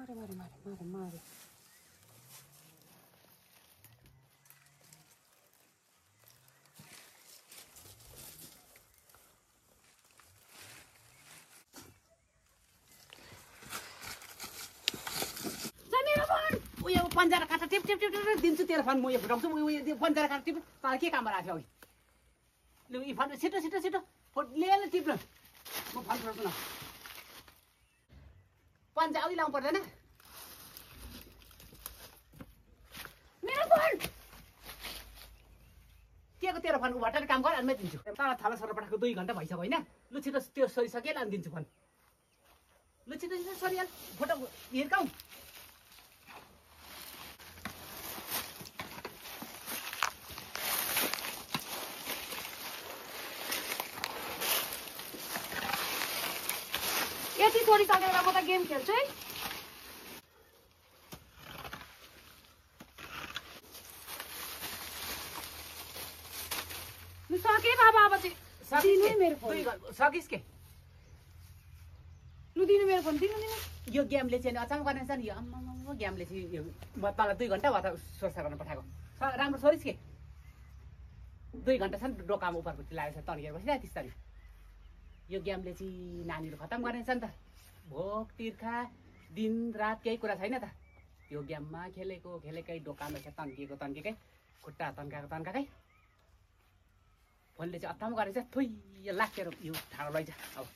मारे उयो पन्जारा काट्दा टिप टिप टिप टिप दिन्छु तेरो फोन म यो फुटाउँछु उयो पन्जारा काट्दा टिप तर के काम राख्यो अघि लु यी फोन छिटो छिटो छिटो लिएर टिप्नु म फोन फुटाउँछु न पन्जा अघि लाउनु पर्दैन मेरो फोन के को तेरो फोन उभटाएर काम गर अनि म दिन्छु तर थाला सर पठाएको 2 घण्टा भइसक्यो होइन लु छिटो त्यो सरिसकेल अनि दिन्छु फोन लु छिटो छिटो सरिहाल फोटो हिर्काऊ यति थोडी सकेर म त गेम खेल्छु है लु सके बाबा अब चाहिँ दिनु मेरो फोन सकिस् के लु दिनु मेरो फोन दिनु यो गेमले चाहिँ अचानक गरेछ नि यो आम्मा गेमले चाहिँ यो म तँलाई 2 घण्टा भयो त सोर्सा गर्न पठाएको राम्रो सरिस् के 2 घण्टासम्म डोकामा उपरपट्टि लागेको छ तन्केर बसिरहेको थिइस् त नि यो गेमले चाहिँ नानीहरू खतम गर्नेछ नि त भोक तिर्खा दिन रात केही कुरा छैन त यो गेममा खेलेकै डोकामा छ तन्केकै खुट्टा तन्काएकै फोनले चाहिँ अत्तामा गरेछ थुइ यो लाखेर यो ठाडो लैजा अब